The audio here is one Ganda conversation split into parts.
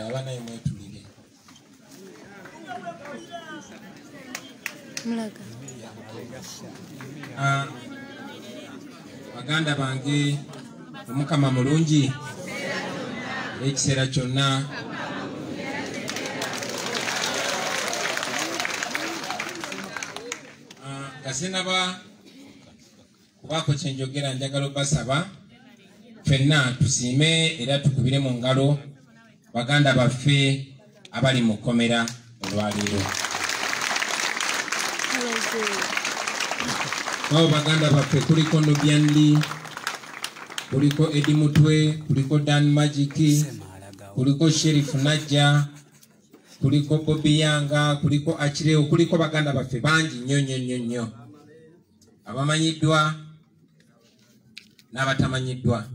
Abanaye mwetulire. Mulaga. Baganda bange, Omukama mulungi ekiseera kyonna. Nga sinaba kubaako kye njogera, njagala obbasaba ffenna tusiime era tukubire mu ngalo baganda baffe abali mu kkomera olwaleero. Abo baganda baffe kuliko Nubian Lee, kuliko Eddie Mutwe, kuliko Dan Magic, kuliko Sheriff Najja, kuliko Bobi Yanga, kuliko Achileo, kuliko baganda baffe bangi nnyo nnyo nnyo nnyo abamanyiddwa n'abatamanyiddwa.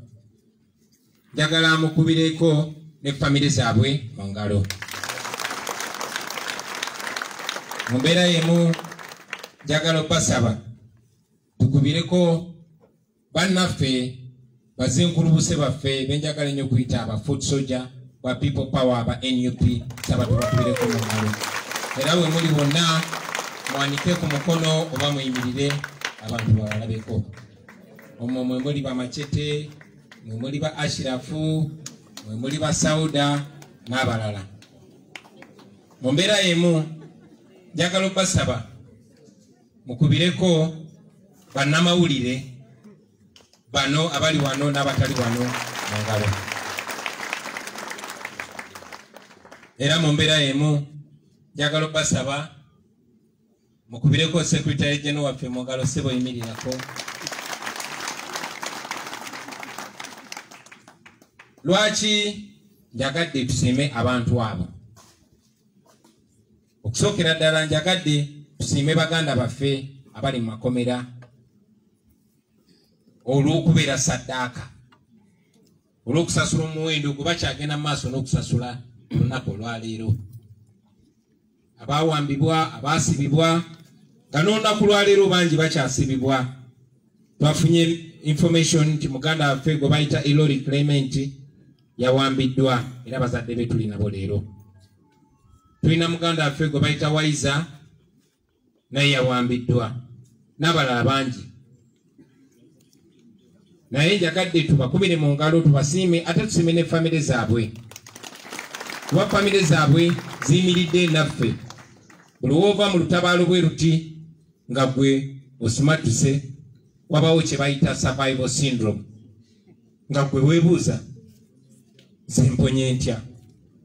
Njagala mukubireko ne famire zaabwe mu ngalo. Mu mbeera y'emu njagala obbasaba tukubireko bannaffe bazinkulubuse baffe benjagala ennyo okuyita aba foot soldier ba People Power aba NUP, saba tubakubireko mu ngalo. Era bwe muli bonna muwanike ku mukono oba muyimirire abantu babalabeko. Omwo mwe muli ba Machete, mwe muli ba Ashirafu, mwe muli ba Sauda n'abalala. Mu mbeera y'emu njagala obbasaba mukubireko bannamawulire bano abali wano n'abatali wano mu ngalo. Era mu mbeera y'emu njagala obbasaba mukubireko Secretary General waffe mu ngalo, ssebo yimirirako. Lwaki njagadde tusiime abantu abo? Okusookera ddala njagadde tusiime baganda baffe abali mu makomera olw'okubeera saddaaka, olw'okusasula omuwendo gwe bakyagenda mu maaso n'okusasula olunaku olwaleero. Abaawambibwa, abaasibibwa, nga n'olunaku lwaleero bangi bakyasibibwa. Twafunye information nti muganda waffe gwe bayita Elori Clement yawambiddwa, era bazadde be tuli nabo leero. Tulina muganda waffe gwe bayita Waiza naye yawambiddwa, n'abalala bangi. Naye njagadde tubakubire mu ngalo tubasiime, ate tusiime ne famire zaabwe, kuba famire zaabwe ziyimiridde naffe. Buli w'ova mu lutabaalo bwe luti nga gwe osimattuse, wabawo kye bayita survival syndrome, nga gwe weebuuza nze mponye ntya,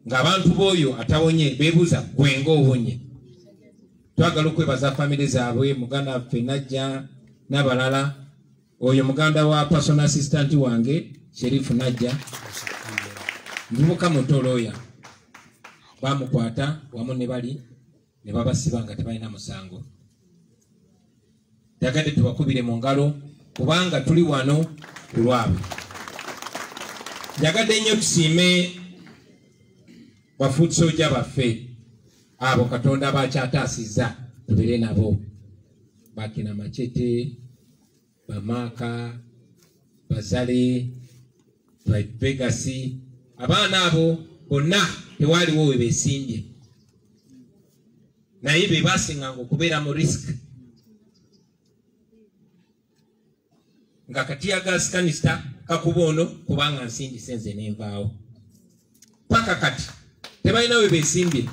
ng'abantu b'oyo atawonye beebuuza gwe ng'owonye. Twagala okwebaza famire zaabwe, muganda waffe Najja n'abalala. Oyo muganda wa personal assistant wange Sheriff Najja, muvubuka muto lawyer, bamukwata wamu ne bali ne babasiba nga tebalina musango. Njagadde tubakubire mu ngalo kubanga tuli wano ku lwabwe. Njagadde nnyo tusiime ba foot soldier baffe abo Katonda bakyataasizza tubeere nabo, bakina Machete, Bamaaka, Bazale, Vegasi, abaana abo bonna tewaaliwo we beesimbye, naye be baasinganga okubeera mu risk nga katiya gas canister kakuba ono kubanga nsindise nze nenvaawo. Paka kati tebalina we beesimbye,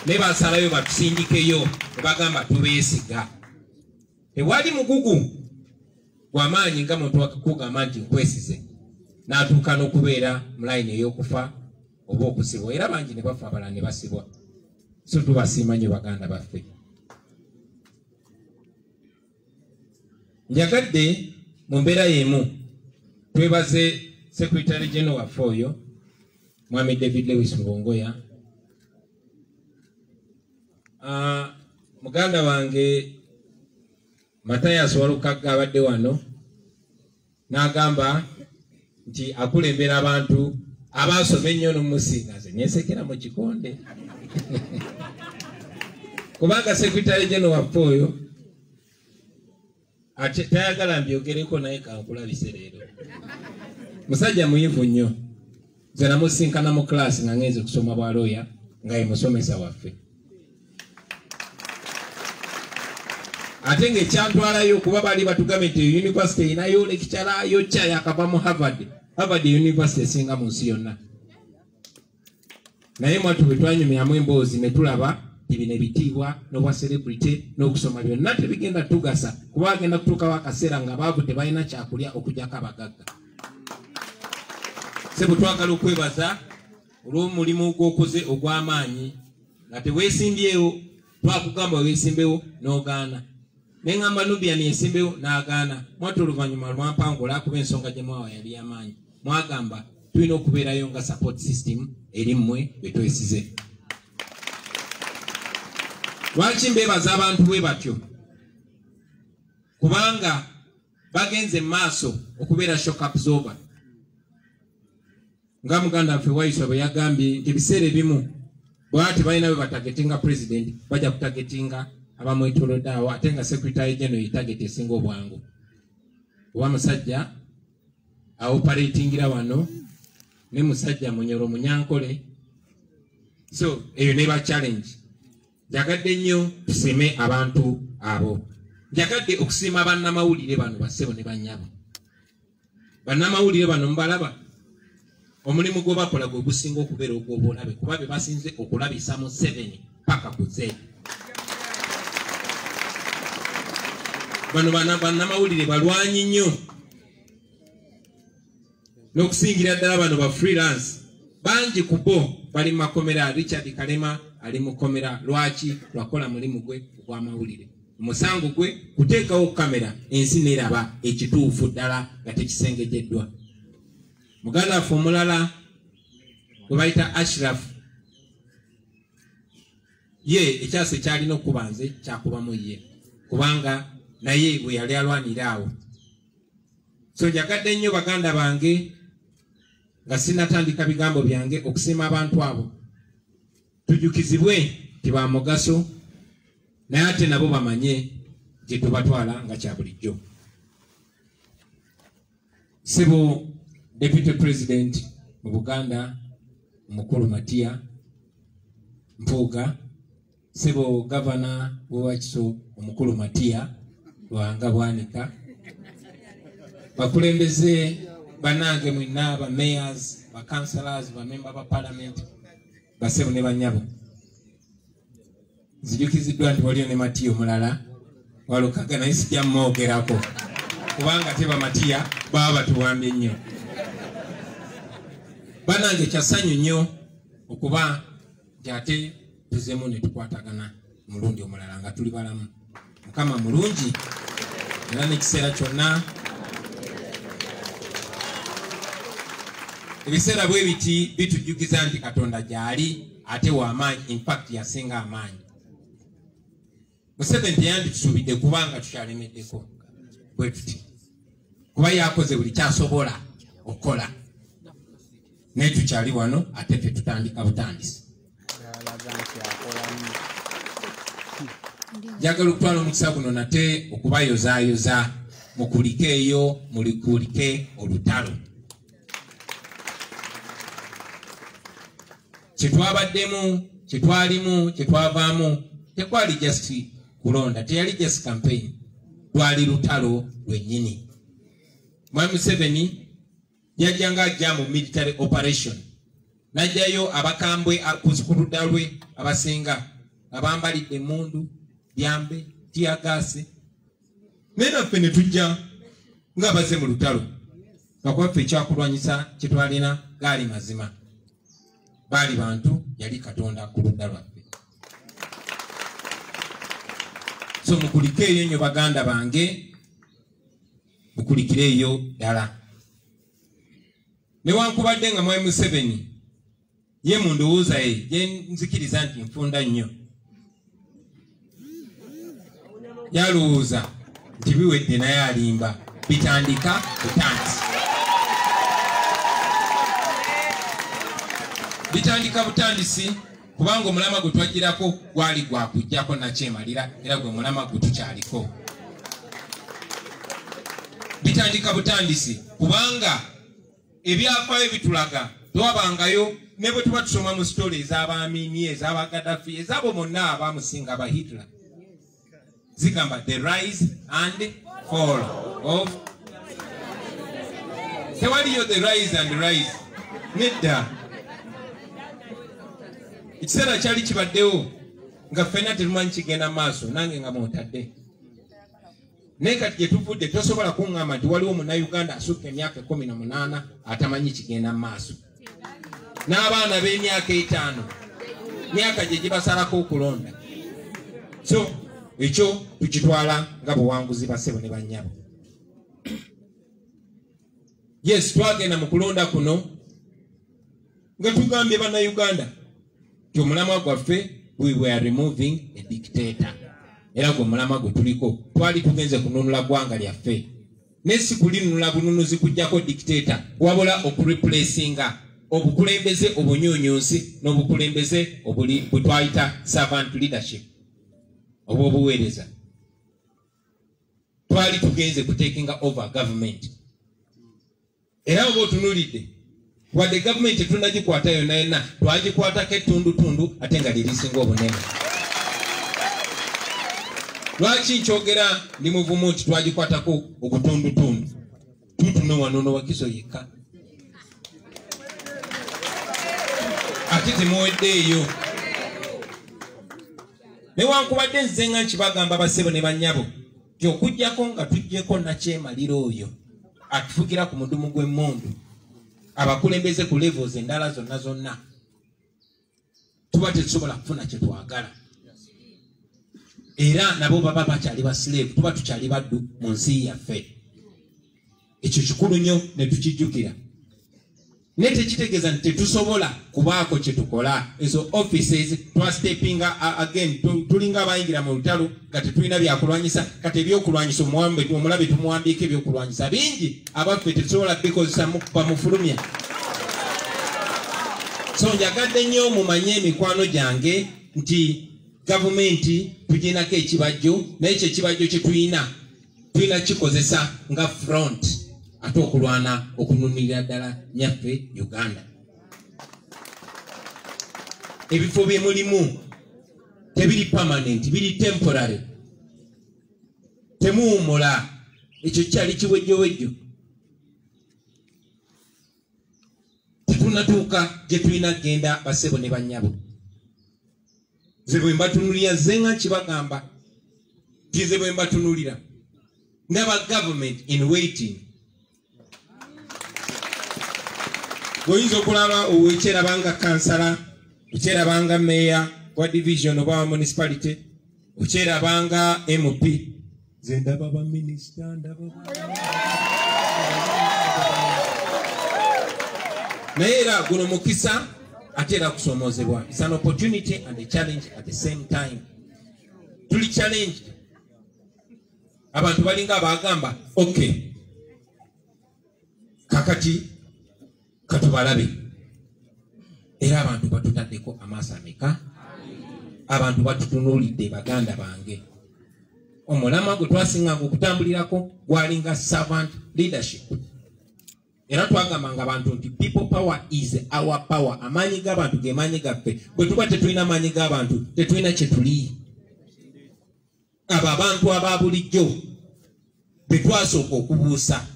naye basalayo batusindikeyo ne bagamba tubeesiga. Tewali mugugu gw'amaanyi nga muntu akugamba nti nkwesize n'atuuka n'okubeera mu layini ey'okufa oba okusibwa, era bangi ne bafa abalala ne basibwa. So tubasiima nnyo baganda baffe. Njagadde mu mbeera y'emu twebaze Secretary General waffe oyo Mwami David Lewis Rubongoya. Muganda wange Mathias Walukagga abadde wano n'agamba nti akulembera abantu abaasoma ennyo n'omusinga, nze neesekera mu kikonde kubanga Secretary General waffe oyo ate tayagala mbyogereko, naye kankulabise leero. Musajja muyivu nnyo. Nze namusinkana mu class nga ngenze kusoma bwa lawyer nga ye musomesa waffe. Ate ng'ekyantwalayo kuba baali batugambye nti university erinayo lecturer yokya yakava mu Harvard. Harvard University esinga mu nsi yonna. Naye mwattu bwe twanyumyamu emboozi ne tulaba nti bino ebitiibwa n'obwa celebrity n'okusoma byonna tebigenda tugasa, kuba bagenda kutuukawo akaseera nga baavu tebalina kyakulya okuggyako abagagga. Ssebo twagala okwebaza olw'omulimu gw'okoze ogw'amaanyi nga teweesimbyewo, twakugamba weesimbewo n'ogaana. Ne ŋŋamba Nubian yesimbewo n'agaana. Mwattu oluvannyuma lwampangula kuba ensonga gye mwawa yali y'amaanyi. Mwagamba tulina okubeerayo nga support system eri mmwe be twesize. Lwaki mbeebaza abantu bwe batyo? Kubanga bagenze mu maaso okubeera shock absorber. Nga muganda waffe Waiswa bwe yagambye nti ebiseera ebimu bw'aba tebalina bwe batagetinga president, bajja kutagetinga abamwetoolodde awo, ate nga secretary general ye target esinga obwangu. Oba musajja aoperatingira wano ne musajja Munyoro Munyankole. So eyo neba challenge. Njagadde nnyo tusiime abantu abo. Njagadde okusiima bannamawulire bano bassebo ne bannyabo. Bannamawulire bano mubalaba, omulimu gwe bakola gwe gusinga okubeera ogw'obulabe, kuba be basinze okulabisa mu 7 paka ku Z. Bano bannamawulire balwanyi nnyo n'okusingira ddala bano ba freelance bangi ku bo bali mu makomera. Richard Kalema ali mu kkomera. Lwaki? Lwakola mulimu gwe ogw'amawulire. Omusango gwe kuteekawo kamera ensi n'eraba ekituufu ddala nga tekisengejeddwa. Muganda waffe omulala gwe bayita Ashraf, ye ekyasa ekyalina okuba nze kyakubamu ye, kubanga naye bwe yali alwanira awo. So njagadde nnyo baganda bange nga sinnatandika bigambo byange okusiima abantu abo. Tujjukizibwe nti ba mugaso, naye ate nabo bamanye gye tubatwala nga kya bulijjo. Ssebo Deputy President mu Buganda omukulu Matia Mpuuga, ssebo Gavana w'Ewakiso omukulu Matia Lwanga Bwanika, bakulembeze bannange mwenna, ba mayors, ba councillors, ba member ba parliament, bassebo ne bannyabo. Nzijukiziddwa nti waliyo ne Matia omulala Walukaga, naye sijja mmwogerako kubanga teba Matia baba batuwambye nnyo. Bannange kya ssanyu nnyo okuba nti ate tuzeemu ne tukwatagana omulundi omulala nga tuli balamu. Mukama mulungi era n'ekiseera kyonna. Ebiseera bwe biti bitujjukiza nti Katonda gy'ali ate w'amaanyi, in fact yasinga amaanyi. Museveni teyanditusuubidde kubanga tukyalemeddeko bwe tuti, kuba yakoze buli kyasobola okukola, naye tukyali wano ate ffe tutandika butandisi. Njagala okutwala omukisa guno nate okubayozaayoza, mukulike eyo, mulikulike olutalo. Kyetwabaddemu, kyetwalimu, kyetwavaamu tekwali just kulonda, teyali just campaign, lwali lutalo lwennyini. Mwami Museveni yajja ng'ajja mu military operation, n'ajjayo abakambwe ku ludda lwe abasinga abambalidde emmundu, byambe, tiyagaasi, naye naffe ne tujja ng'abazze mu lutalo, nga kwaffe ekyakulwanyisa kye twalina gaali mazima, baali bantu, yali Katonda ku ludda lwaffe. So mukulike eyo nnyo baganda bange, mukulikire eyo ddala. Newankubadde nga Mwami Museveni ye mu ndowooza ye gye nzikiriza nti nfunda nnyo, yalowooza nti biwedde naye alimba, bitandika butandisi. Bitandika butandisi kubanga omulama gwe twagirako gwali gwa kujjako nakyemalira, era gwe mulama gwe tukyaliko. Bitandika butandisi kubanga ebyafaayo bitulaga Twabangayo ne bwe tuba tusoma mu story ez'abaamini, ez'abagadafi, ez'abo bonna abamusinga aba Hitler, zigamba the rise and fall of. Tewaliyo the rise and rise, nedda. Ekiseera kyali kibaddewo nga ffenna tetumanyi kigenda maaso, nange nga mwotadde. Naye kati gye tuvudde tosobola kuŋŋamba nti waliwo munnayuganda asukka emyaka 18 atamanyi kigenda maaso. N'abaana b'emyaka 5 myaka gye gibasalako okulonda. So ekyo tukitwala nga buwanguzi, bassebo ne bannyabo. Yes, twagenda mu kulonda kuno nga tugambye bannayuganda nti omulamwa gwaffe, we were removing a dictator. Era gwe mulamwa gwe tuliko. Twali tugenze kununula ggwanga lyaffe, ne si kulinunula bununuzi kujjako dictator, wabula okureplacinga obukulembeze obunyunyunsi n'obukulembeze bwe twayita servant leadership, oba obuweereza. Twali tugenze kutakinga over government. Era oba otunuulidde, wadde gavumenti tetunnagikwata yonna yonna, twagikwatako ettundutundu ate nga lirisinga obunene. Lwaki nkyogera ndi muvumu nti twagikwatako ogutundutundu? Tutuno wano n'owakiso yekka, ate temuweddeeyo. Newankubadde nze nga nkibagamba, bassebo ne bannyabo, nti okuggyako nga tuggyeko nakyemalira oyo atufugira ku mudumu gw'emmundu, abakulembeze ku levels endala zonna zonna tuba tetusobola kufuna kye twagala. Era nabo baba bakyali ba slave, tuba tukyali baddu mu nsi yaffe. Ekyo kikulu nnyo ne tukijjukira. Naye tekitegeeza nti tetusobola kubaako kye tukola. Ezo offices twastepinga again, tulinga abayingira mu lutalo nga tetulina byakulwanyisa. Kati ebyokulwanyisa omulabe tumuwambiiko ebyokulwanyisa bingi, abaffe tetusobola bikozesa, bamufulumya. So njagadde nnyo mumanye, emikwano gyange, nti gavumenti tuginako ekibajjo, naye ekyo ekibajjo kye tulina, tulina kikozesa nga front ate okulwana okununulira ddala nyaffe Uganda. Ebifo bye mulimu tebiri permanent, biri temporary. Temuwummula, ekyo kyali kiwejjowejjo. Tetunnatuuka gye tulina kugenda, bassebo ne bannyabo. Nze bwe mbatunulira, nze nga nkibagamba nti nze bwe mbatunuulira ndaba government in waiting. Bw'oyinza okulaba okyerabanga kansala, okyerabanga meeya wa division oba wa municipality, okyerabanga MP. Nze ndaba baminisita, ndaba, naye era guno mukisa ate era kusomoozebwa. It's an opportunity and a challenge at the same time. Tuli challenged. Abantu balinga abagamba, okay, kakati katubalabe. Era abantu batutaddeko amaaso ameka? Abantu batutunuulidde, baganda bange. Omulamwa gwe twasinganga okutambulirako gwalinga servant leadership. Era twagambanga abantu nti people power is our power. Amaanyi g'abantu ge maanyi gaffe. Bwe tuba tetulina maanyi g'abantu, tetulina kye tuli. Abo abantu aba bulijjo be twasooka okubuusa,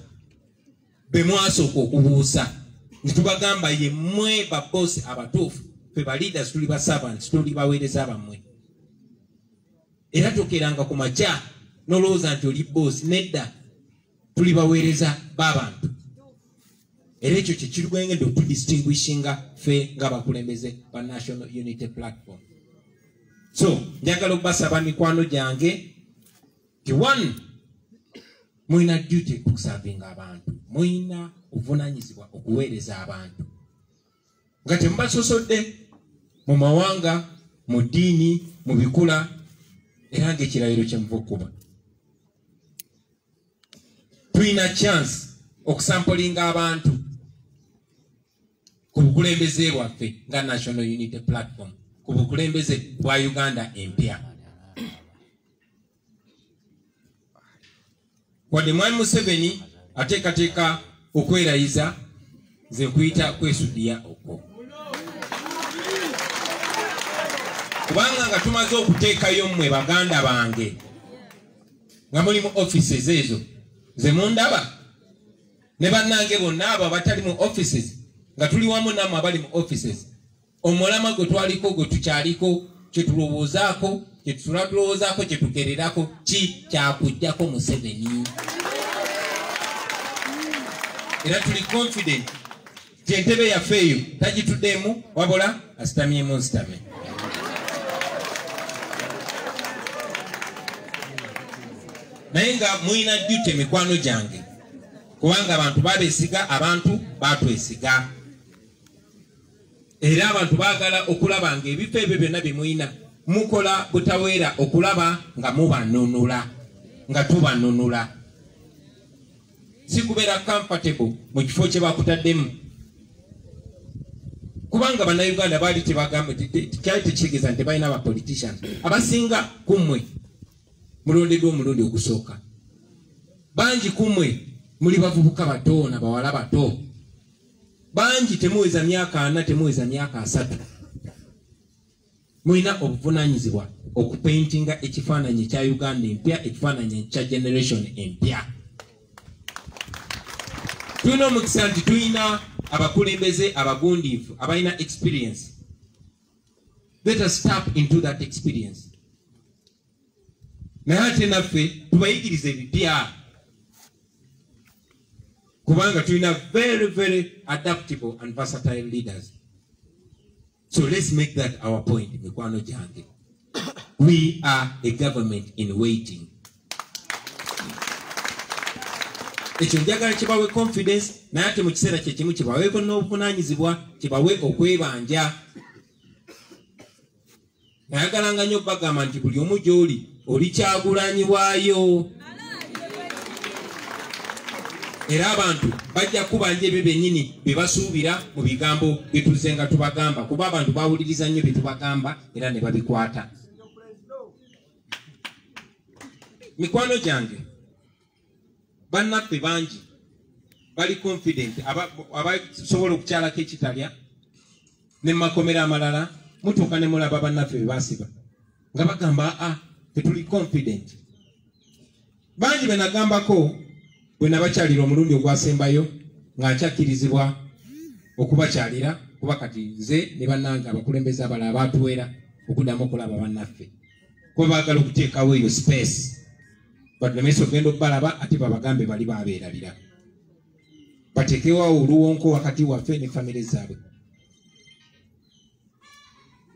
be mwasooka okubuusa, ne tubagamba, ye mmwe baboosi abatuufu, ffe ba leaders tuli ba servants, tuli baweereza bammwe. Era tokeeranga ku makya n'olowooza nti oli boosi. Nedda, tuli baweereza b'abantu. Era ekyo kye kirwengedde okudistinguishinga ffe ng'abakulembeze ba National Unity Platform. So njagala okubasaba, mikwano gyange, nti one, mulina duty okuservinga abantu, mulina obuvunanyizibwa okuweereza abantu nga temubasosodde mu mawanga, mu ddiini, mu bikula. Era ng'ekirayiro kyemuva okuba, tulina chance okusampolinga abantu ku bukulembeze bwaffe nga National Unity Platform, ku bukulembeze bwa Uganda empya. Wadde Mwami Museveni ateekateeka okwerayiza, Nze nkuyita kwesudiya okwo, kubanga nga tumaze okuteekayo mmwe baganda bange nga muli mu offices ezo, nze mundaba ne bannange bonna abo abatali mu offices, nga tuli wamu nammwe abali mu offices, omulama gwe twaliko, gwe tukyaliko, kyetulowoozaako, kyetusula tulowoozaako, kyetukererako, ki kyakuggyako Museveni. Era tuli confident nti entebe yaffe eyo tagituddemu, wabula asitamyemu nsitame. Naye nga mulina duty, mikwano gyange, kubanga abantu babesiga, abantu batwesiga, era abantu baagala okulaba nga ebifo ebyo byonna bye mulina mukola butaweera okulaba nga mubanunula, nga tubanunula. Si kubeera comfortable mu kifo kye bakutaddemu, kubanga Bannayuganda baali tebagamba, kyali tekitegeeza nti tebalina ba politicians. Abasinga ku mmwe mulondeddwa omulundi ogusooka, bangi ku mmwe muli bavubuka bato na bawala bato, bangi temuweza myaka 40, temuweza myaka 30. Mulina obuvunaanyizibwa okupaintinga ekifaananyi ekya Uganda empya, ekifaananyi ekya generation empya. Tulina omukisa nti tulina abakulembeze abagundiivu abalina experience. Let us tap into that experience. Naye ate naffe tubayigirize ebipya, kubanga tulina very very adaptable and versatile leaders. So let's make that our point, mikwano gyange. We are a government in waiting. Ekyo njagala kibawe confidence, naye ate mu kiseera kye kimu kibaweeko n'obuvunaanyizibwa, kibawe okwebanja. Nayagalanga nnyo bagamba nti buli omu gy'oli oli Kyagulanyi waayo, era abantu bajja kubanja ebyo byennyini bye basuubira mu bigambo bye tuzze nga tubagamba, kuba abantu bawuliriza nnyo bye tubagamba era ne babikwata. Mikwano gyange, bannaffe bangi bali confident, abasobola okukyalako ekitalya ne mu makomera amalala, mutuuka ne mulaba bannaffe be baasiba nga bagamba aa tetuli confident. Bangi be nagambako bwe nabakyalira omulundi ogwasembayo nga nkyakkirizibwa okubakyalira, kuba kati nze ne bannange abakulembeze abalala baatuwera okuddamu okulaba bannaffe, kuba baagala okuteekawo eyo space batulemese ogenda okubalaba ate babagambe bali babeerabira, bateekewo oluwonko wakati waffe ne famire zaabwe.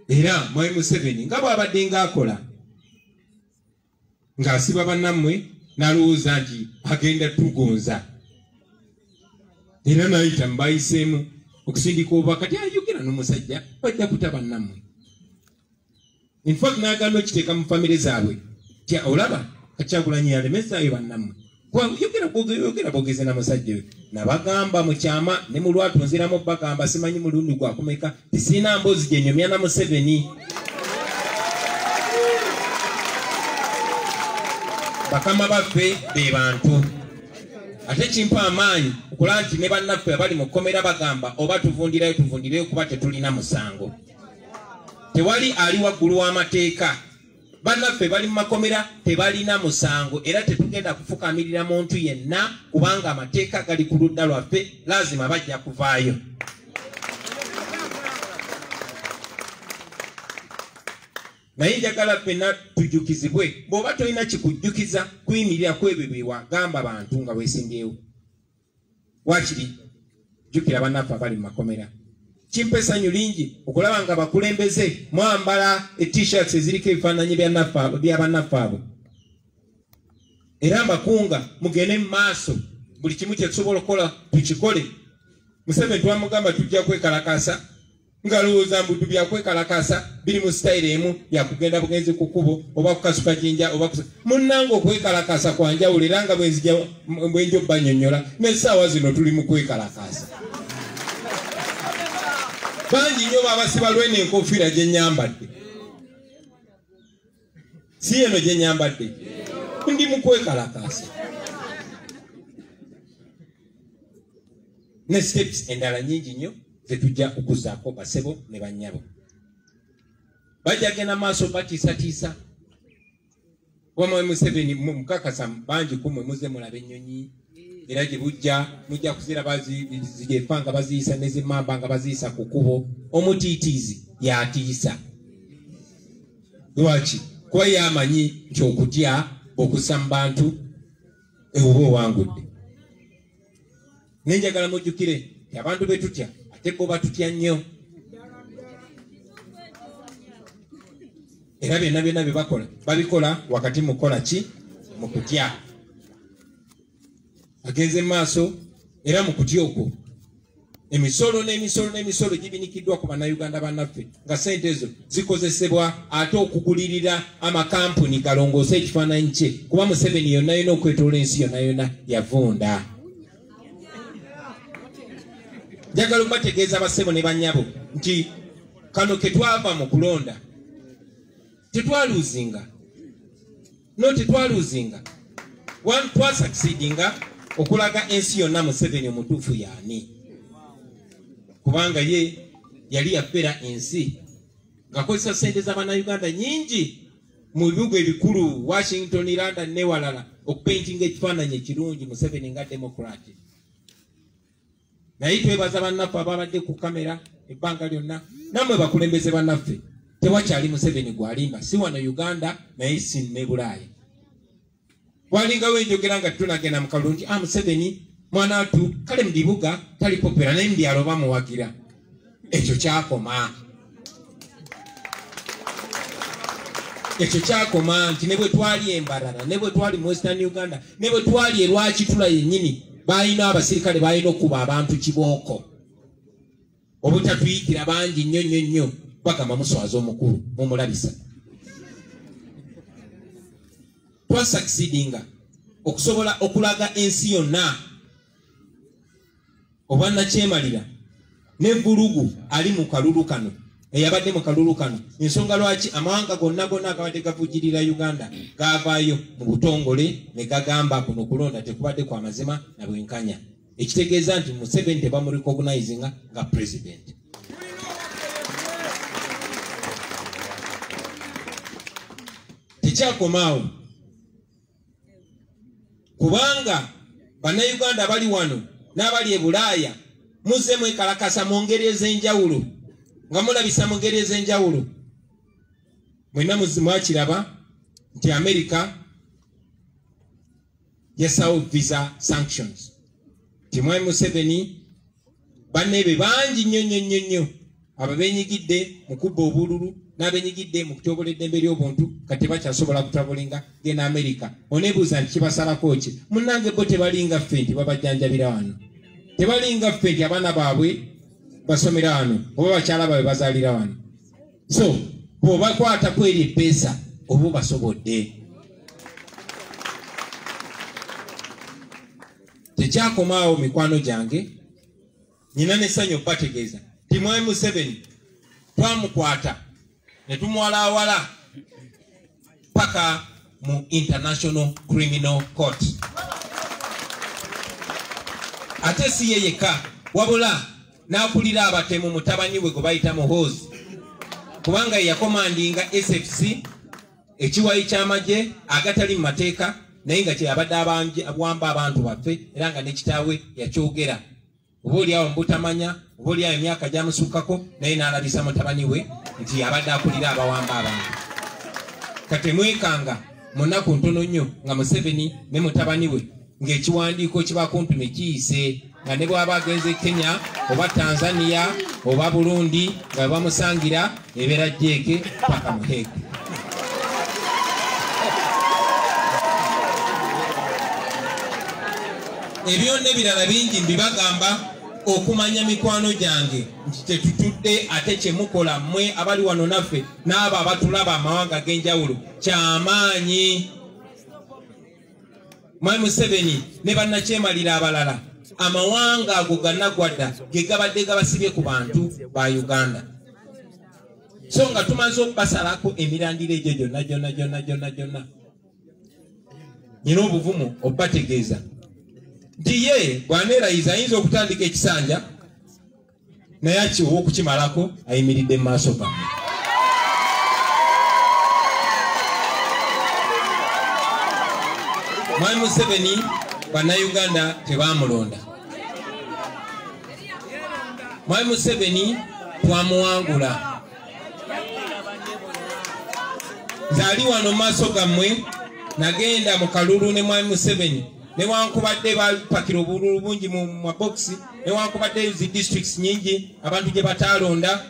Era Mwami Museveni nga bw'abadde ng'akola ng'asiba bannammwe, n'alowooza nti agenda tugonza, era n'ayita mubayiseemu okusindika obubaka ti ayogera n'omusajja bajja kuta bannammwe. In fact n'agamba okiteeka mu famire zaabwe ti olaba Kyagulanyi yalemesaayo bannammwe, yogera bwogeze na musajja oyo. Nabagamba mu kyama ne mu lwatu nziramu bagamba, simanyi mulundi gwakumeka, tisirina mboozi gye nnyumya na Museveni. Bakama baffe be bantu, ate kimpa amaanyi okulaba nti ne bannaffe abali mu kkomera bagamba oba tuvundirayo tuvundireyo kuba tetulina musango. Tewali ali waggulu w'amateeka. Bannaffe bali mu makomera tebalina musango, era tetugenda kufukamirira muntu yenna kubanga amateeka gali ku ludda lwaffe, lazima bajja kuvaayo. Naye njagala ffenna tujjukizibwe, bw'oba tolina kikujjukiza kuyimirira ku ebyo bye wagamba bantu nga weesimbyewo, waakiri jjukira bannaffe abali mu makomera. Kimpa essanyu lingi okulaba nga abakulembeze mwambala e-t-shirts eziriko ebifaananyi bya bannaffe abo, era mbakunga mugende mu maaso, buli kimu kye tusobola okukola tukikole. Museveni twamugamba tujja kwekalakaasa, ng'alowooza mbu byakwekalakaasa biri mu sitayiro emu yakugenda bugenzi ku kkubo oba kukasuka jinja oba munnange. Okwekalakaasa kwa njawulo, era nga bwenja obbannyonnyola n'essaawa zino tuli mu kwekalakaasa. Bangi nnyo babasiba lweno enkofiira gye nnyambadde, si eno gye nnyambadde, ndi mu kwekalakaasa. Ne steps endala nyingi nnyo zetujja okuzaako basebo ne bannyabo. Bajja genda maaso batiisatiisa. Wamwe Museveni mukakasa bangi kumwe muze mulaba ennyonyi era gye bujja mujja kuziraba zigefa nga baziyisa ne zimamba nga baziyisa ku kkubo. Omutiitiizi yatiisa. Lwaki? Kuba ye amanyi nti okutya okussa mu bantu oba owangudde. Nenjagala mujjukire nti abantu be tutya ate bo batutya nnyo. Era byonna byonna bye bakola babikola wakati mu kukola ki? Mu kutya. Agenze maaso era mu kutya okwo emisolo n'emisolo n'emisolo gibinikiddwa ku bannayuganda bannaffe nga ssente ezo zikozesebwa ate okugulirira amakampuni galongoose ekifaananyi kye, kuba Museveni yonna yonna okwetoola ensi yonna yonna yavunda. Njagala okubategeeza bassebo ne bannyabo nti kano ke twava mu kulonda tetwaluuzinga. No, tetwaluuzinga. Twasucceedinga okulaga ensi yonna Museveni omutuufu y'ani, kubanga ye yali yafera ensi ng'akozesa ssente z'abannayuganda nnyingi mu bibuga ebikulu Washington, London ne walala okupaintinga ekifaananyi ekirungi Museveni nga Democrat. Naye twebaza bannaffe ababadde ku kamera ebbanga lyonna, nammwe bakulembeze bannaffe, tewakyali Museveni gw'alimba, si wano Uganda naye si ne Bulaaya. Walingawo enjogera nga tunagenda mu kalulu nti Museveni mwana watu kale mu bibuga tali popular naye mu byalo bamuwagira. Ekyo kyakoma. Ekyo kyakoma nti ne bwe twali e Mbarara, ne bwe twali mu Western Uganda, ne bwe twali e Rwakitula yennyini, balina abasirikale balina okuba abantu kibooko. Obutatuyikira bangi nnyo nnyo nnyo bagamba muswaza omukulu mumulabisa. Twasucceedinga okusobola okulaga ensi yonna obwannakyemalira ne vulugu ali mu kalulu kano, eyabadde mu kalulu kano. Ensonga lwaki amawanga gonna gonna agabadde gavujjirira Uganda gaavaayo mu butongole ne gagamba kuno kulonda tekubadde kwa mazima na bwenkanya, ekitegeeza nti Museveni tebamurecognizinga nga president. Tekyakomaawo, kubanga bannayuganda bali wano n'abali e Bulaaya muzze mwekalakasa mu ngeri ez'enjawulo, nga mulabisa mu ngeri ez'enjawulo. Mwenna mwakiraba nti America yasawo visa sanctions. Nti Mwami Museveni banneebe bangi nnyo nnyo nnyo nnyo ababenyigidde mu kubba obululu n'abenyigidde mu kutyobola eddembe ly'obuntu kati bakyasobola kutabulinga genda America. Oneebuuza nti kibasalako ki? Munnange bo tebalinga ffe nti babajjanjabira wano, tebalinga ffe nti abaana baabwe basomera wano oba bakyala baabwe bazaalira wano. So bw'obakwata kweri epeesa oba obasobodde. Tekyakomaawo mikwano gyange, nina n'essanyu okubategeeza nti Mwami Museveni twamukwata ne tumuwalaawala paka mu International Criminal Court. Ate si ye yekka, wabula n'akulira abatemu mutabani we gwe bayita Muhoozi, kubanga ye yakomandinga SFC ekiwayi ky'amagye agatali mu mateeka, naye nga kyeyabadde awamba abantu baffe era nga ne kitaawe yakyogera. Oba oliawo mbutamanya, oba oliawo emyaka gyamusukkako, naye n'alabisa mutabani we nti yabadde akulira abawamba abantu. Kati mwekanga mu nnaku ntono nnyo nga Museveni ne mutabani we ng'ekiwandiiko kibakumpi ne kiyise, nga ne bw'aba agenze Kenya oba Tanzania oba Burundi nga bamusangira ebeera jeeke paka mu Hague. Ebyo n'ebirala bingi mbibagamba okumanya mikwano gyange nti tetutudde, ate kye mukola mmwe abali wano naffe n'abo abatulaba amawanga ag'enjawulo kyamaanyi. Mwami Museveni ne bannakyemalira abalala amawanga ago gannaggwadda ge gabadde gabasibye ku bantu ba Uganda. So nga tumaze okubasalako emirandira egyo gyonna gyonna gyonna gyonna gyonna, nina obuvumu okubategeeza Nti ye bw'aneerayiza ayinza okutandika ekisanja naye akiwa okukimalako ayimiridde mu maaso gammwe. Mwami Museveni bannayuganda tebaamulonda. Mwami Museveni twamuwangula. Nze ali wano mu maaso gammwe nagenda mu kalulu ne Mwami Museveni, newankubadde bapakira obululu bungi mu mabokisi, newankubadde zi districts nyingi abantu gye bataalonda,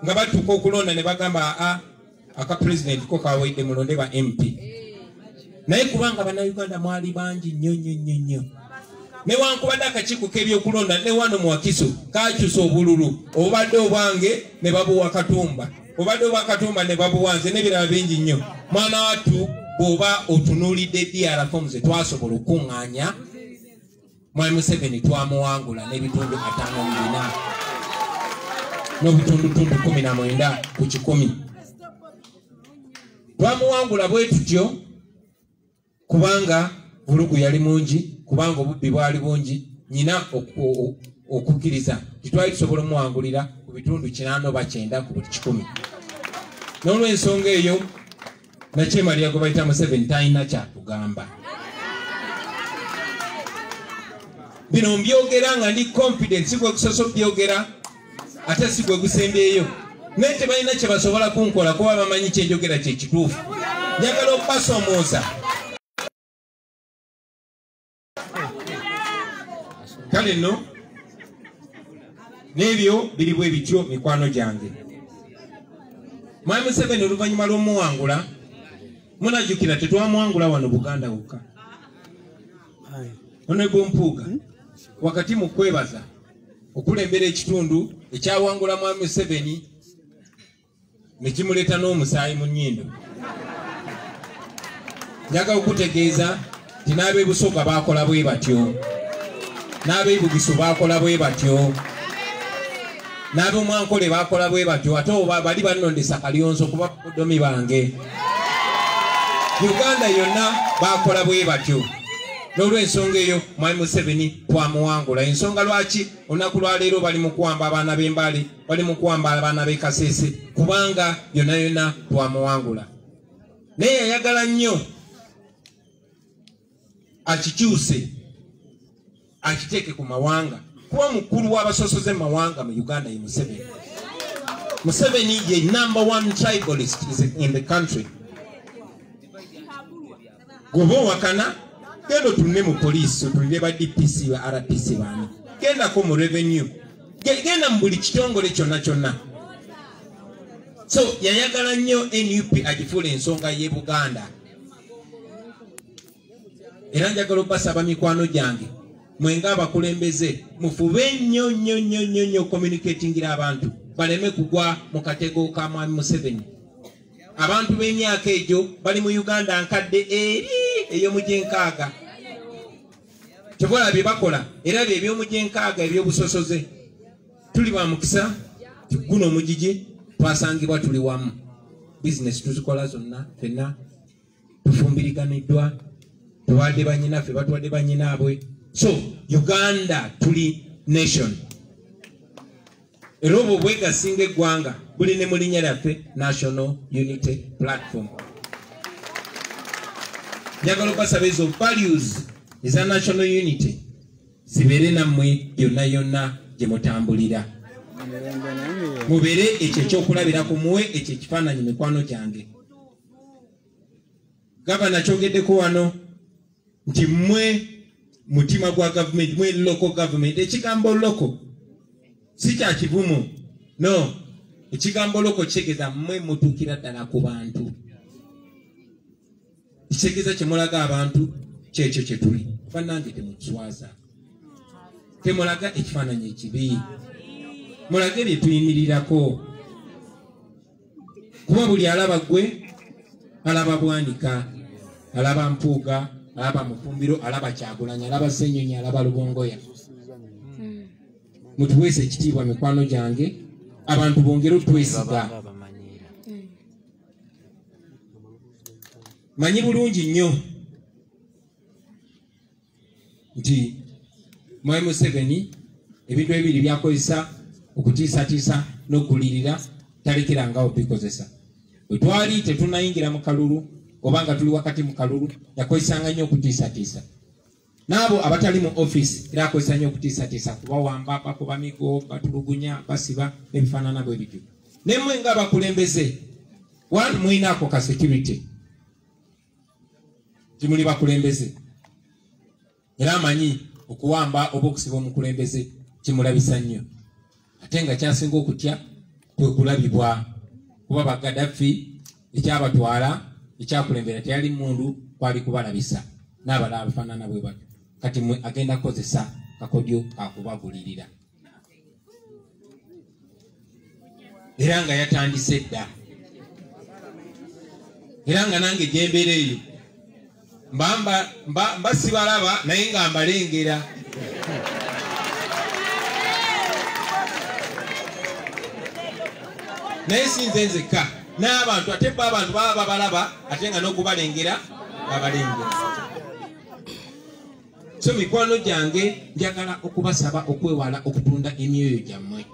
nga batuuka okulonda ne bagamba aa aka president ko kawedde mulonde ba MP. Naye kubanga bannayuganda mwali bangi nnyo nnyo nnyo nnyo, newankubadde akakiiko k'ebyokulonda ne wano mu Wakiso kakyusa obululu obubadde obwange ne babuwa Katumba, obubadde obwa Katumba ne babuwa nze n'ebirala bingi nnyo. Mwana wattu bw'oba otunuulidde DR forms twasobola okuŋŋaanya, Mwami Museveni twamuwangula n'ebitundu 54 n'obitundutundu 19 ku 100. Twamuwangula bwe tutyo kubanga vulugu yali mungi, kubanga obubbi bwali bungi. Nyina okukkiriza titwali tusobola omuwangulira ku bitundu 8 oba 9 ku buli 100. N'olw'ensonga eyo nakyemalira gwe bayita Museveni talina kyatugamba. Bino mbyogera nga ndi confident, si gwe gusoose obyogera ate si gwe gusembyeyo, naye tebalina kye basobola kunkola kuba bamanyi kyenjogera kye kituufu. Njagala okubasomooza. Kale nno n'ebyo biri bwe bityo mikwano gyange. Mwami Museveni oluvannyuma lw'omuwangula, munajjukira tetwamuwangula wano Buganda wokka. Honorable Mpuuga wakati mu kwebaza okulembera ekitundu ekyawangula Mwami Museveni ne kimuleeta n'omusaayi mu nnyindo, njagala okutegeeza nti n'ab'e Busoga baakola bwe batyo, n'ab'e Bugisu baakola bwe batyo, n'ab'Omwankole baakola bwe batyo, ate bali bannondesa Kalyonso kuba bakodomi bange. Uganda yonna baakola bwe batyo. N'olw'ensonga eyo Mwami Museveni twamuwangula. Ensonga lwaki olunaku lwaleero bali mu kuwamba abaana b'e Mbale, bali mu kuwamba abaana b'e Kasese, kubanga yonna yonna twamuwangula. Naye yayagala nnyo akikyuse akiteeke ku mawanga, kuba mukulu w'abasosoze mu mawanga mu Uganda ye Museveni. Museveni ye number 1 tribalist in the country. Gwoba owakana genda otunule mu poliisi, otunule ba DPC ba RPC baani, gendako mu revenue, genda mu buli kitongole kyonna kyonna. So yayagala nnyo NUP agifuula ensonga y'e Buganda. Era njagala okubasaba mikwano gyange mwenga abakulembeze mufube nnyo nnyo nnyo nnyo nnyo communicatingira abantu baleme kugwa mu katego ka Mwami Museveni. Abantu b'emyaka egyo bali mu Uganda nkadde eri ey'omugyenkaaga. Kyobola bye bakola era bye eby'omugyenkaaga eby'obusosoze. Tuli ba mukisa guno omugigi twasangibwa tuli wamu, bizinesi tuzikola zonna ffenna, tufumbiriganiddwa, tuwadde bannyinaffe, batuwadde bannyinaabwe. So Uganda tuli nation, era obwo bwegasinga eggwanga buli ne mu linnya lyaffe National Unity Platform. Njagala okubasaba ezo values eza National Unity zibeere nammwe yonna yonna gye mutambulira. Mubeere ekyo ekyokulabirako, muwe ekyo ekifaananyi mikwano gyange. Gavana kyogeddeko wano nti mmwe mutima gwa gavumenti, mwe local government. Ekigambo local si kya kivumo, no. Ekigambo local kitegeeza mmwe mutuukira ddala ku bantu. Kitegeeza kye mulaga abantu kyekyo kye tuli. Bannange temutuswaza, temulaga ekifaananyi ekibi, mulage bye tuyimirirako, kuba buli alaba ggwe alaba Bwanika, alaba Mpuuga, alaba Mufumbiro, alaba Kyagulanyi, alaba Ssenyonyi, alaba Lubongoya. Mutuweese ekitiibwa mikwano gyange, abantu bongere otwesiga. Manyi bulungi nnyo nti Mwami Museveni ebintu ebibiri byakozesa okutiisatiisa n'okulirira talekerangawo bikozesa. Bwe twali tetunayingira mu kalulu oba nga tuli wakati mu kalulu, yakozesanga nnyo okutiisatiisa. N'abo abatali mu offisi era akozesa nnyo okutiisatiisa, kubawamba, bakuba migo, batulugunya, basiba n'ebifaanana bwe bityo. Nemmwe ng'abakulembeze, one, mulina ako ka security timuli bakulembeze, era amanyi okuwamba oba okusiba omukulembeze kimulabisa nnyo, ate nga kyasinga okutya kwe kulabibwa, kuba ba Gaddafi ekyabatwala ekyakulembera teyali mundu, kwali kubalabisa n'abalala abafaanana bwe batyo. Kati mwe agenda kukozesa kakodyo kakubagulirira, era nga yatandise dda, era nga nange gyembeera eyo mba sibalaba naye nga mbalengera. Naye sinze nzekka, n'abantu ate bo abantu baba babalaba ate nga n'okubalengera babalengera. So mikwano gyange, njagala okubasaba okwewala okutunda emyoyo gyammwe.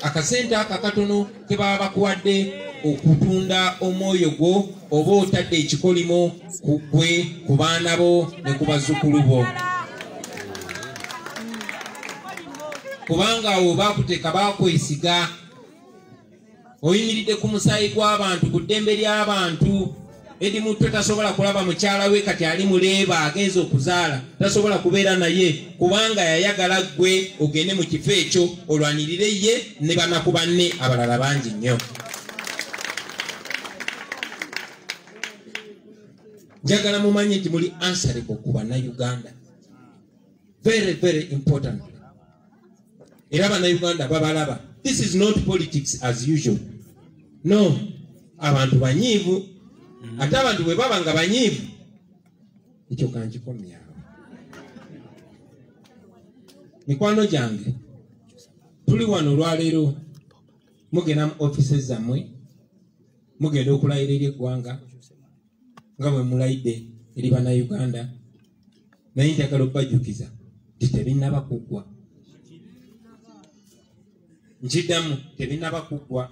Akasente ako akatono ke baba bakuwadde okutunda omwoyo gwo, oba otadde ekikolimo ku ggwe, ku baana bo ne ku bazzukulu bo, kubanga awo bakuteeka bakwesiga, oyimiridde ku musaayi gw'abantu, ku ddembe ly'abantu. Edi Mutwe tasobola kulaba mukyala we kati ali muleeba agenze okuzaala, tasobola kubeera naye kubanga yayagala ggwe ogende mu kifo ekyo olwanirire ye ne banaku banne abalala bangi nnyo. Njagala mumanye nti muli answerable ku Bannayuganda, very very important. Era Bannayuganda babalaba. This is not politics as usual. No, abantu banyiivu, ate abantu bwe baba nga banyiivu, ekyo kankikomyawo. Mikwano gyange, tuli wano olwaleero, mugenda mu offices zammwe, mugenda okulayira eri eggwanga nga bwe mulayidde eri Bannayuganda, naye njagala okubajjukiza nti tebinnaba kuggwa. Nkiddamu, tebinnaba kuggwa.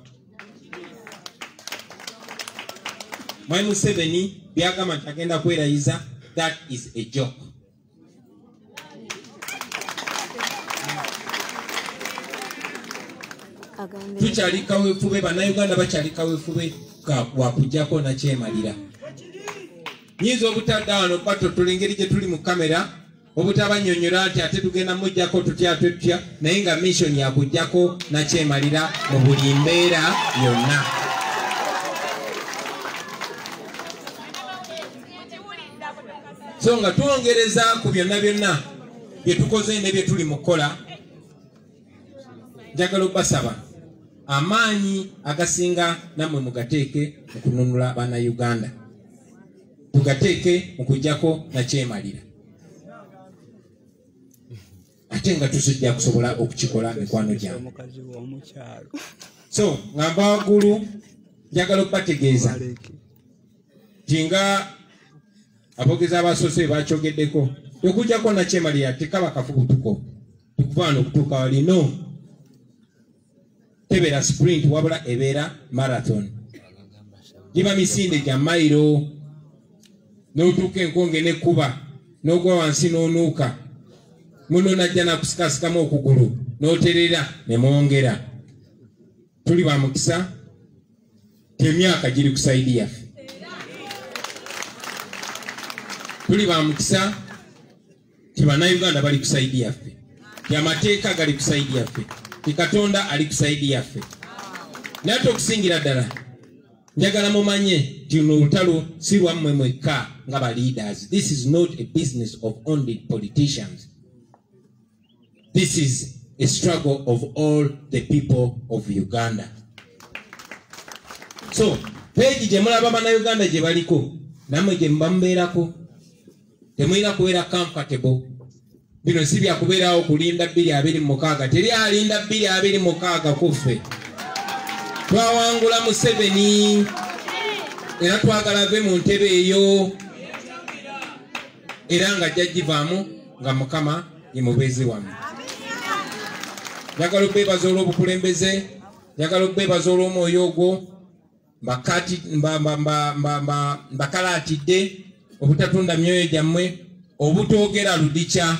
Mwami Museveni byagamba nti agenda kwerayiza, that is a joke. Tukyali kaweefube, Bannayuganda bakyali kaweefube wakuggyako nakyemalira. Nyinza obutadda wano batottola engeri gye tuli mu kamera, obutabannyonnyola nti ate tugenda muggyako tutya tutya, naye nga mission yakuggyako nakyemalira mu buli mbeera yonna. So nga twongereza ku byonna byonna bye tukoze ne bye tuli mu kukola, njagala okubasaba amaanyi agasinga nammwe mugateeke mu kununula Bannayuganda, tugateeke mu kuggyako nakyemalira, ate nga tusujja kusobola okukikola mikwano gyange. So nga nva waggulu njagala okubategeeza nti nga aboogezi abasoose bakyogeddeko, okuggyako nakyemalira tekaba kafubutuko tukuva wano okutuuka wali, no, tebeera sprint wabula ebeera marathon. Giba misinde gya mayiro, n'otuuka enkonge n'ekkuba, n'ogwa wansi n'onuuka, muno najja nakusikasikamu okugulu n'oterera ne mwongera. Tuli ba mukisa temyaka giri ku sayidi yaffe, tuli ba mukisa ti Bannayuganda bali ku sayidi yaffe, ti amateeka gali ku sayidi yaffe, ti Katonda ali ku sayidi yaffe. Naye ate okusingira ddala njagala mumanye nti luno olutalo si lwammwe mwekka nga ba leaders. This is not a business of only politicians. This is a struggle of all the people of Uganda. So peegi gye mulaba Bannayuganda gye baliko, nammwe gye muba mubeerako, temulina kubeera comfortable. Bino si bya kubeerawo kulinda 2026, teri alinda 2026 kuffe. Twawangula Museveni era twagala ave mu ntebe eyo. era nga ajja givaamu nga Mukama ye mubeezi wammwe. Njagala okwebaza olw'obukulembeze, njagala okwebaza olw'omwoyo ogwo, mbakalaatidde obutatunda myoyo gyammwe, obutoogera ludikya,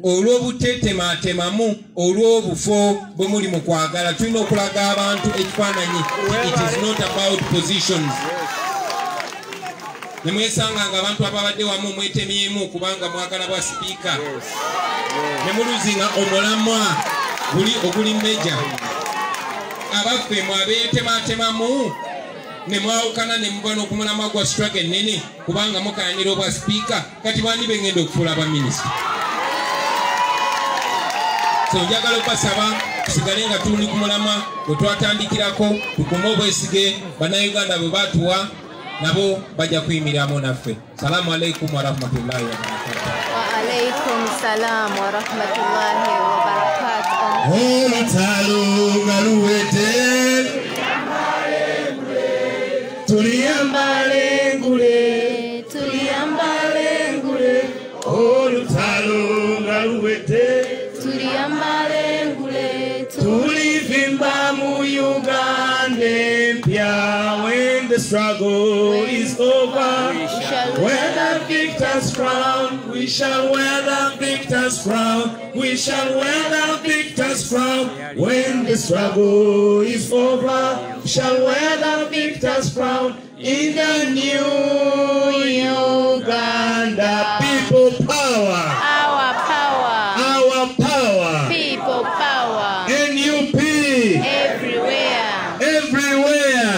olw'obuteetemaatemamu, olw'obufo bwe muli mu kwagala. Tulina okulaga abantu ekifaananyi. It is not about positions. Ne mwesanga nga abantu ababadde wamu mwetemyemu kubanga mwagala bwa sipiika, ne muluzinga omulamwa guli oguli meja. Abaffe mwabeetematemamu ne mwawukana ne muva n'okumulamwa gwa struggle ennene kubanga mukayanira obwa sipiika. Kati bani bengenda okufuula abaminisita? So njagala okubasaba tusigale nga tuli ku mulamwa gwe twatandikirako, tukume obwesige Bannayuganda bwe batuwa, nabo bajja kuyimiriramu naffe. Salaamu alaikum warahmatullahi wabarakatuh. Wa alaikum salam wa rahmatullahi wa barakatuh. Olutalo nga luwedde, tuliyambala engule, tuliyambala engule. Olutalo nga luwedde, tuliyambala engule, tulivimba mu Uganda empya. When the struggle is over, wear the victor's crown, we shall wear the victor's crown, we shall wear the victor's crown. When the struggle is over, we shall wear the victor's crown in the new Uganda. People power, our power, our power, people power, NUP everywhere, everywhere,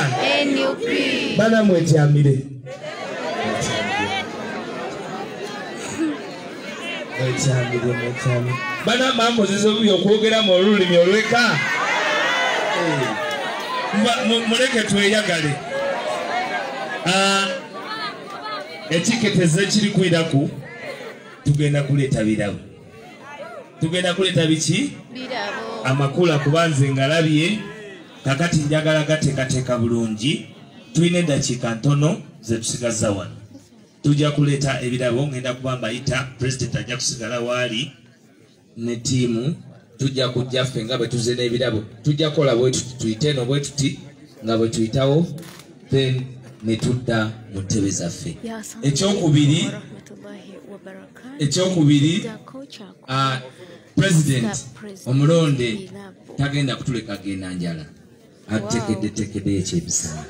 NUP. Bana mwetyamire, mwetyamire, mwetyamire. Bana bamkozesa obubi okwogera mu olulimi olweka. Muleke tweyagale. Ekiketezo ekiri kwiraku tugenda kuleeta birabo. Tugenda kuleeta biki? Birabo. Amakula kubanze ngalabye kakati njagala gateekateeka bulungi. Tulina eddakiika ntono ze tusigazza wano. Tujja kuleeta ebirabo, ngenda kuba mbayita, pulezidenti ajja kusigala waali ne ttiimu. Tujja kujja ffe nga bwe tuzze n'ebirabo, tujja kukola bwe tuti, tuyite eno bwe tuti nga bwe tuyitawo, then ne tudda mu ntebe zaffe. Ekyokubiri, pulezidenti omulonde tagenda kutuleka genda njala, atutekeddetekedde ekyemisana.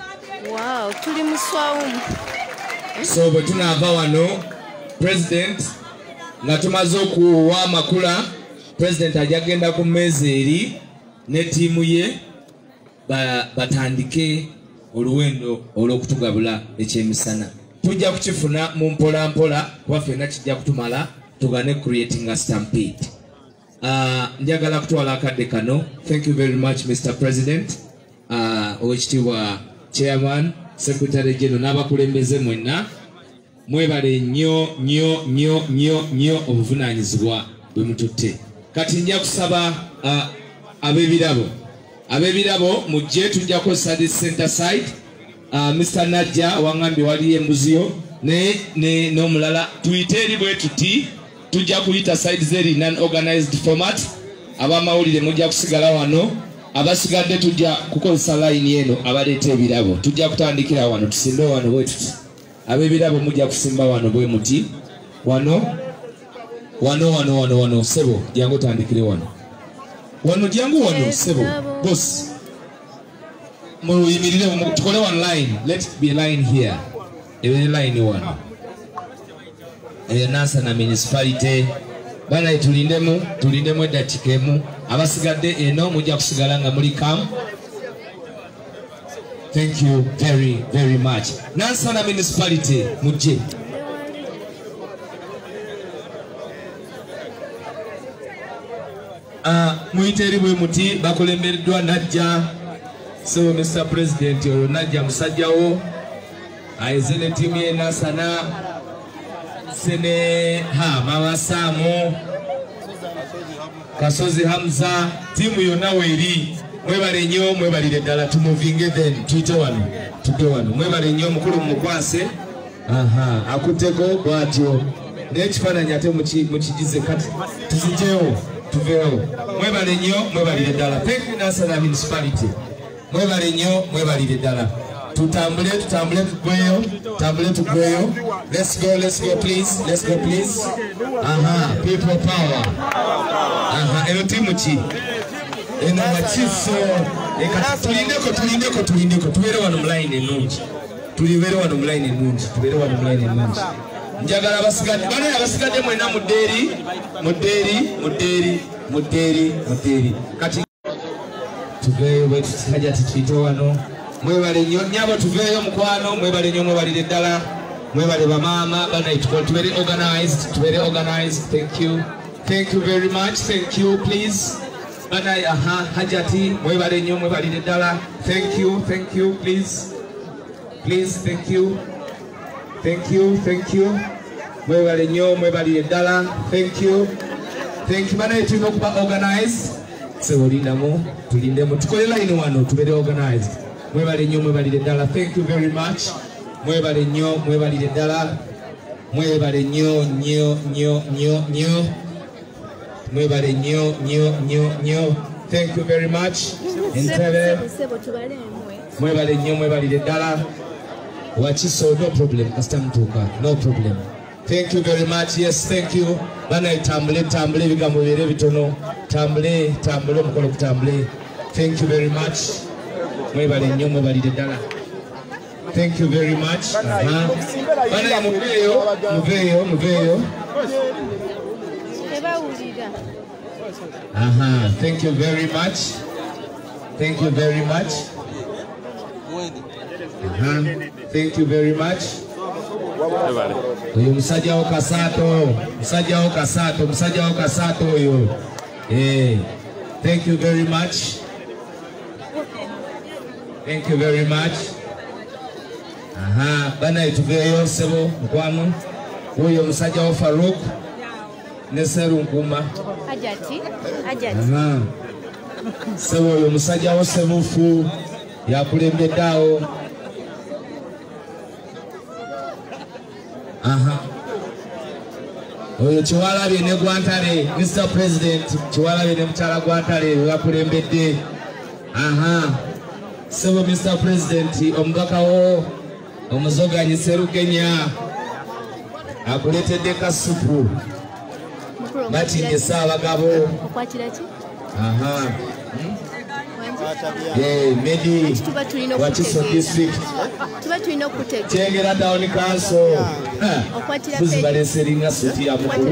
Wow, tuli muswawumu. So bwe tunaava wano pulezidenti nga tumaze okuwa amakula, pulezidenti ajja kugenda ku mmeeza eri ne ttiimu ye batandike oluwendo olw'okutugabula ekyemisana. Tujja kukifuna mu mpola mpola kuba ffenna kijja kutumala tugane creating a stampede. Njagala kutwala akadde kano. Thank you very much Mr. President, Owekitiibwa Chairman, Secretary General n'abakulembeze mwenna. Mwebale nnyo nnyo nnyo nnyo nnyo obuvunaanyizibwa bwe mututte. Kati nja kusaba ab'ebirabo, ab'ebirabo mujje, tujja kukozesa this center side. Mr. Najja wangambye waliyo embuzi yo n'omulala, tuyite eri bwe tuti, tujja kuyita side eri non-organized format. Abamawulire mujja kusigala wano, abasigadde tujja kukozesa line eno abaleeta ebirabo. Tujja kutandikira wano, tusimbe wano bwe tuti. Ab'ebirabo mujja kusimba wano bwe muti, wano wano wano wano wano. Sebo jangu otandikire wano wano, jangu wano sebo boss, muyimirire, tukole one line, let it be a line here, ebere line wano. Eyo Nansana municipality bana, tulindemu, tulindemu eddakiika emu. Abasigadde eno mujja kusigala nga muli calm. Thank you very very much. Nansana municipality mujje. Muyite eri bwe muti, bakulembereddwa Najja. So Mr. President oyo Najja musajjawo ayeze ne ttiimu ye Nansana, sene ha Mama Saamu, Kasozi Hamza, ttiimu yonna weeri. Mwebale nnyo, mwebalire ddala. Tumuvinge then tuyite wano, tudde wano. Mwebale nnyo, mukulu mumukwase. Aha, akutteko bw'atyo n'ekifaananyi ate mukigize. Kati tuzijewo, tuveewo. Mwebale nnyo, mwebalire ddala. Thank you, Nansana Municipality. Mwebale nnyo, mwebalire ddala. Tutambule, tutambule, tugweyo, tutambule, tugweyo. Let's go, let's go please, let's go please. Aha, people power. Aha, eno tiimu ki? Eno Wakiso. Kati tulindeko, tulindeko, tulindeko, tubeere wano mu line ennungi, tulibeere wano mu line ennungi, tubeere wano mu line ennungi. Njagala abasigadde bano, abasigadde mwena muddeeri, muddeeri, muddeeri, muddeeri, muddeeri. Kati tuveeyo bwe tuti. Tutuyite wano. Mwebale nnyo nyabo, tuveeyo mukwano. Mwebale nnyo, mwebalire ddala, mwebale bamaama. Bana, tubeere organized, tubeere organized. Thank you, thank you very much, thank you, please. Bana, aha, Hajati, mwebale nnyo, mwebalire ddala. Thank you, thank you, please, please, thank you, thank you, thank you. Mwebale nnyo, mwebalire ddala. Thank you, thank you. Bana, tulina okuba organized. Seolindamu, tulindemu, tukole line wano, tubeere organized. Mwebale nnyo, mwebalire ddala. Thank you very much. Mwebale nnyo, mwebalire ddala. Mwebale nnyo nnyo nnyo nnyo nnyo. Mwebale nnyo nnyo nnyo nnyo. Thank you very much. Entebe. Mwebale nnyo, mwebalire ddala. Wakiso, no problem, kasita mutuuka, no problem. Thank you very much. Yes, thank you. Bana, tambule, tambule, ebigambo bibeere bitono. Tambule, tambule, omukolo gutambule. Thank you very much. Mwebale nnyo, mwebalire ddala. Thank you very much. Bana, muveeyo, muveeyo, muveeyo. Aha, thank you very much. Thank you very much. Aha, thank you very much. Oyo musajja wo Kasato, musajja wo Kasato, musajja wo Kasato oyo. Thank you very much. Thank you very much. Aha, bana, tuveeyo sebo mukwano. Oyo musajja wo Farouk ne Serunkuma. Hajati, Hajati. Aha. Sebo oyo musajja wo Sebufu yakulembedde awo. Aha. Oyo Kiwalabye ne Gwantale, Mr. President, Kiwalabye ne mukyala Gwantale bakulembedde. Aha. Sebo Mr. President, omubaka wo omuzoganyi Serukenya akuleetedde kasupu. Batinye Ssaabagabo. Okwatira ki? Aha. Medi Wakiso District. Tuba tulina okutegeera. Kyengera Town Council. Okwatira Buzi baleese eringa suti ya mukulu.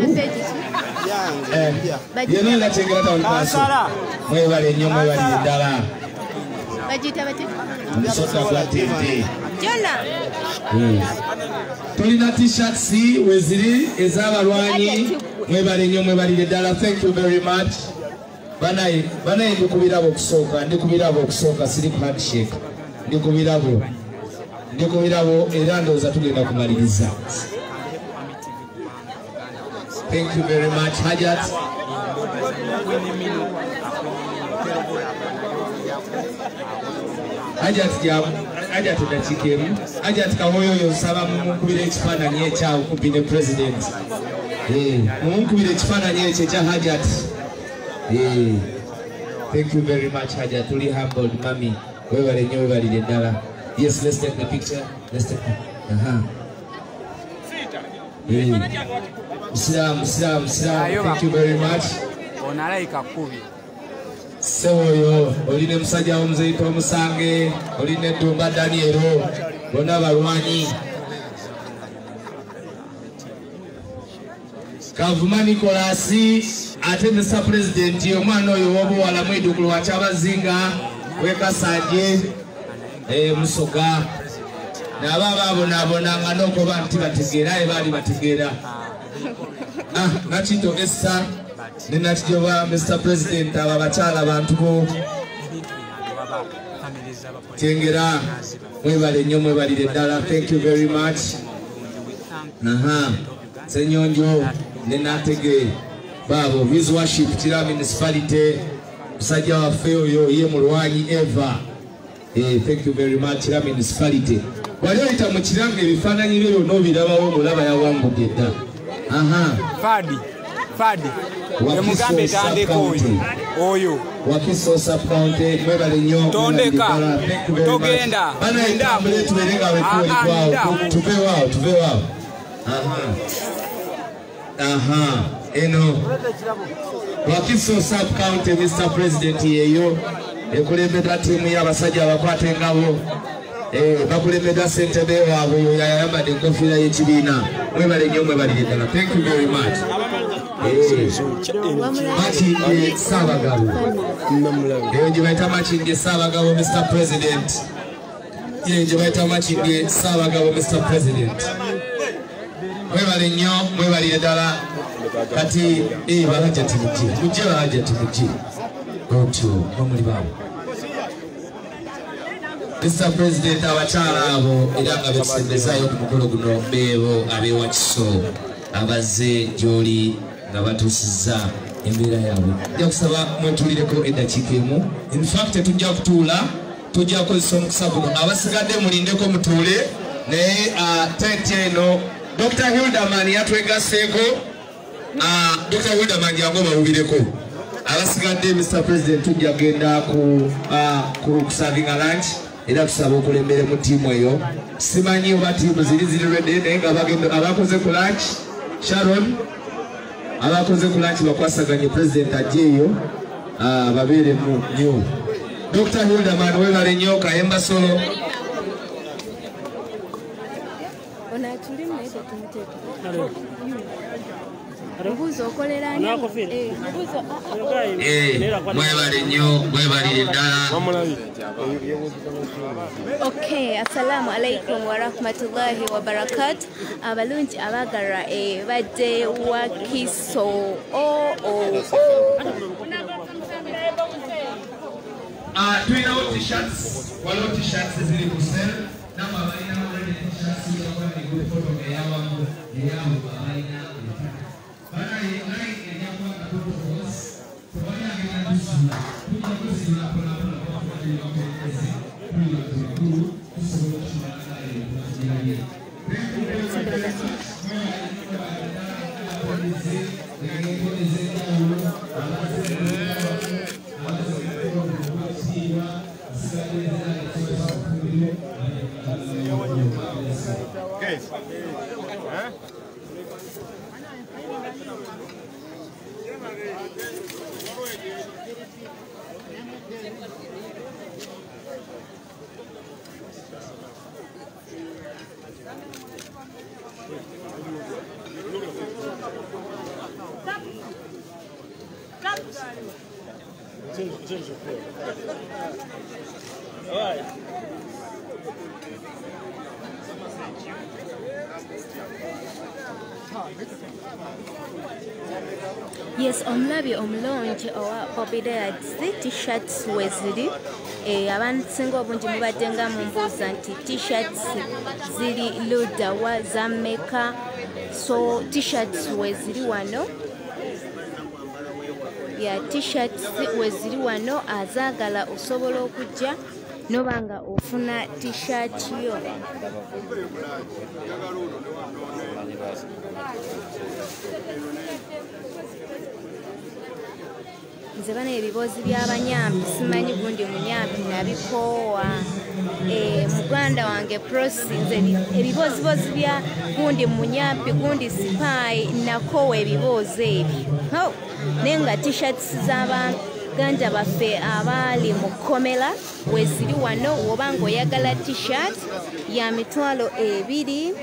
Yena era Kyengera Town Council. Mwebale nnyo, mwebalire ddala. Bagiyita batya? Omusota gwa Tente. Jona. Tulina t-shirts weziri ez'abalwanyi. Mwebale nnyo, mwebalire ddala. Thank you very much. Banaye, banaye, ndi ku birabo okusooka, ndi ku birabo okusooka, siri ku handshake. Ndi ku birabo. Ndi ku birabo era ndowooza tugenda kumaliriza. Thank you very much, Hajat. Hajat jamu, Hajat dakiika emu. Hajat Kahoyo oyo nsaba mumukubire ekifaananyi ekyawo kumpi ne president. Mumukubire ekifaananyi ekyo ekya Hajat. Thank you very much, Hajat. Tuli humbled, mami. Webale nnyo, webalire ddala. Yes, let's take the picture. Let's take the... Aha. Musiraamu, Musiraamu, Musiraamu. Thank you very much. Ssebo oyo oli ne musajja w'omuzeeyita Omusange, oli ne Ddumba Danielo, bonna balwanyi. Kavuma Nicholas, ate Mr. President, omwana oyo w'obuwala mwiddukulu wa Kyabazinga w'e Kasanje, Musoga. Nabo abaabonaabonanga n'okuba nti bategeera, aye baali bategeera. Nakito Esther ne Nakijoba, Mr. President, abo abakyala bantu bo Kyengera, mwebale nnyo, mwebalire ddala. Thank you very much. Aha. Senyonjo ne Natege baabo, His Worship Kira Municipality. Musajja waffe oyo ye mulwanyi Eva. Thank you very much Kira municipality. Wali oyita mu Kira ebifaananyi bye byonna obirabawo mulaba yawangudde dda. Aha. Fadi. Fadi. Mugambe tandeko oyo. Wakiso sub county mwebale nnyo. Tondeka. Togenda. Bana entambule tubeere nga bwe tuve waawo. Aha. Aha. Eno. Wakiso sub county Mr. President yeyo ekulembedwa ttiimu y'abasajja abakwata engabo. Bakulembedwa ssentebe waabwe oyo yayambadde enkofiira y'ekibiina. Mwebale nnyo mwebalire ddala. Thank you very much. Makindye Ssaabagabo. Eyo gye bayita Makindye Ssaabagabo Mr. President. Eyo gye bayita Makindye Ssaabagabo Mr. President. Mwebale nnyo mwebalire ddala. Kati bahajjati mujje. Mujje bahajjati mujje. Otyo mwe muli baawo. Mr. President abakyala abo era nga betusembezaayo ku mukolo guno beebo ab'ewakiso abazze gy'oli nga batuusizza embeera yaabwe. Nja kusaba mwetulireko eddakiika emu. In fact tujja kutuula, tujja kukozesa omukisa guno. Abasigadde mulindeko mutuule, naye tenti eno Dr. Hilderman yatwegasseeko. Dr. Hilderman jangu bawulireko. Abasigadde Mr. President tujja kugenda ku kusavinga lunch. Era tusaba okulembere mu ttiimu eyo. Simanyi oba ttiimu ziri ziri ready naye nga abakoze ku lunch, Sharon, abakoze ku lunch bakwasaganye President ajje eyo babeeremu nnyo. Dr. Hilderman weebale nnyo Kayemba Solo. Mwebale nnyo, mwebalire ddala. Okay, assalamu alaikum wa rahmatullahi wa barakatuh. Abalungi abaagala badde Wakiso. Tulinawo t-shirts, waliwo t-shirts eziri ku sale. Namwe abalina already t-shirts zakuba ne good photo eyawamu eyabo abalina ebitaka. Banaye line ejja kuba nga protocols, tewali agenda tusula. Tujja kusula mpolampola kuba tuli bakulembeze, tuli bantu bakulu, tusobola okukimala nga ebyo. Thank you very much. Yes, omulabi omulungi owa Bobby Dads t-shirts weziri. Abantu obungi mubadde nga mumbuuza nti t-shirts ziri ludda wa za mmeka. So t-shirts weziri wano. Ya t-shirts weziri wano, azaagala osobola okujja noba nga ofuna t-shirt yo. Nze bano ebiboozi by'abanyampi simanyi gundi munyampi nabikoowa. Muganda wange Prosi, nze ebiboozibozi bya gundi munyampi gundi sipayi nakoowa ebiboozi ebyo. Naye nga t-shirts z'abaganda baffe abaali mu kkomera weziri wano. Woba ng'oyagala t-shirt ya 20,000.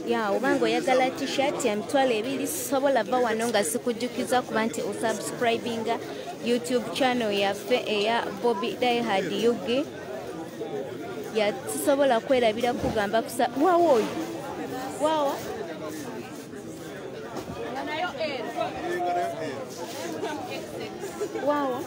Ya obanga oyagala t-shirt ya 20,000, sobola va wano nga sikujjukiza kuba nti osubscribinga YouTube channel yaffe eya Bobby Diehard UG. Ya sisobola kwerabira kugamba kusa wawo oyo wawa wawa.